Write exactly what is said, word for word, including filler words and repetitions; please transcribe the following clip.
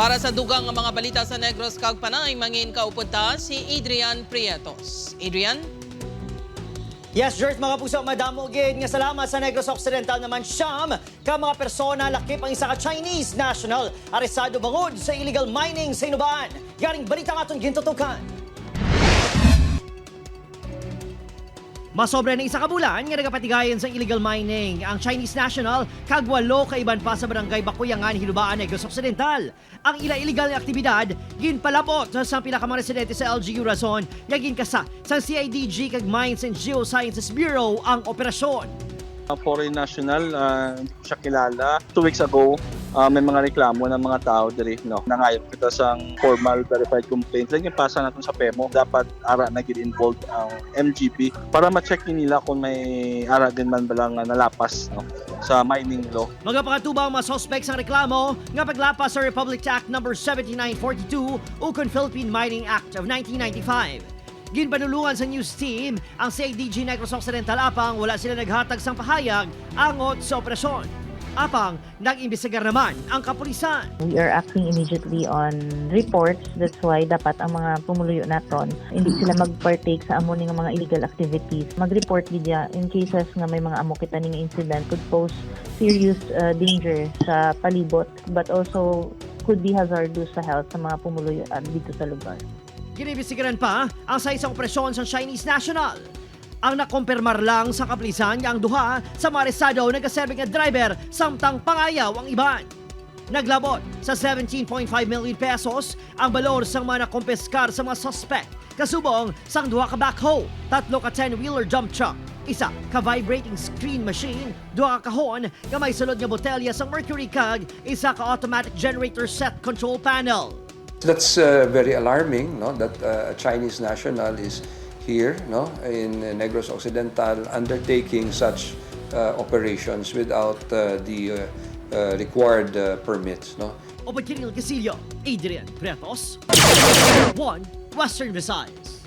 Para sa dugang nga mga balita sa Negros kag Panay, mangin kaupod ta si Adrian Prietos. Adrian? Yes, George, mga puso, madamo gid nga salamat sa Negros Occidental naman siyam ka mga persona lakip ang isa ka Chinese national arestado bangod sa illegal mining sa Hinubaan. Yaring balita nga aton gintutukan. Masobra na isa ka bulan nga nagapatigayon sa illegal mining ang Chinese national kag walo ka iban pa sa barangay Bakuyangan, Hinubaan, Negros Occidental. Ang ila illegal nga aktibidad ginpalabot sang pila ka mga residente sa L G U, rason nga ginkasa sang C I D G kag Mines and Geosciences Bureau ang operasyon. Mga foreign national, ah, hindi ko siya kilala. Two weeks ago, ah, may mga reklamo ng mga tao diri, no. Nangayo kita sang formal verified complaint. Then yung pasa natin sa PEMO, dapat ara na gid involved ang M G B para ma-check nila kung may ara din man bala nga nalapas, no, sa mining law. Magapakatubang ang mga suspect sang reklamo nga paglapas sa Republic Act number seventy-nine forty-two ukon Philippine Mining Act of nineteen ninety-five. Ginpanulungan sa news team ang C I D G Negros Occidental, apang wala sila naghatag sang pahayag angot sa operasyon. Apang nag-imbestigar naman ang kapulisan. We are acting immediately on reports. That's why dapat ang mga pumuluyo naton, hindi sila mag-partake sa amo ni nga mga illegal activities. Mag-report gid ya in cases nga may mga amo kita ni nga incident could pose serious uh, danger sa palibot, but also could be hazardous sa health sa mga pumuluyo uh, dito sa lugar. Giniimbestigaran pa ang sa isang operasyon sa Chinese national. Ang nakumpirmar lang sa kapulisan nga ang duha sa mga arestado nagaserbi nga driver, samtang pangayaw ang iban. Naglabot sa seventeen point five million pesos ang balor sang mga nakumpiskar sa mga suspect, kasubong sang duha ka backhoe, tatlo ka ten-wheeler dump truck, isa ka vibrating screen machine, duha ka kahon nga may sulod nga botelya sang mercury, kag isa ka automatic generator set control panel. That's uh, very alarming, no, that uh, a Chinese national is here, no, in Negros Occidental undertaking such uh, operations without uh, the uh, uh, required uh, permits, no. Upod kini Casillo, Adrian Pretos, One Western Visayas.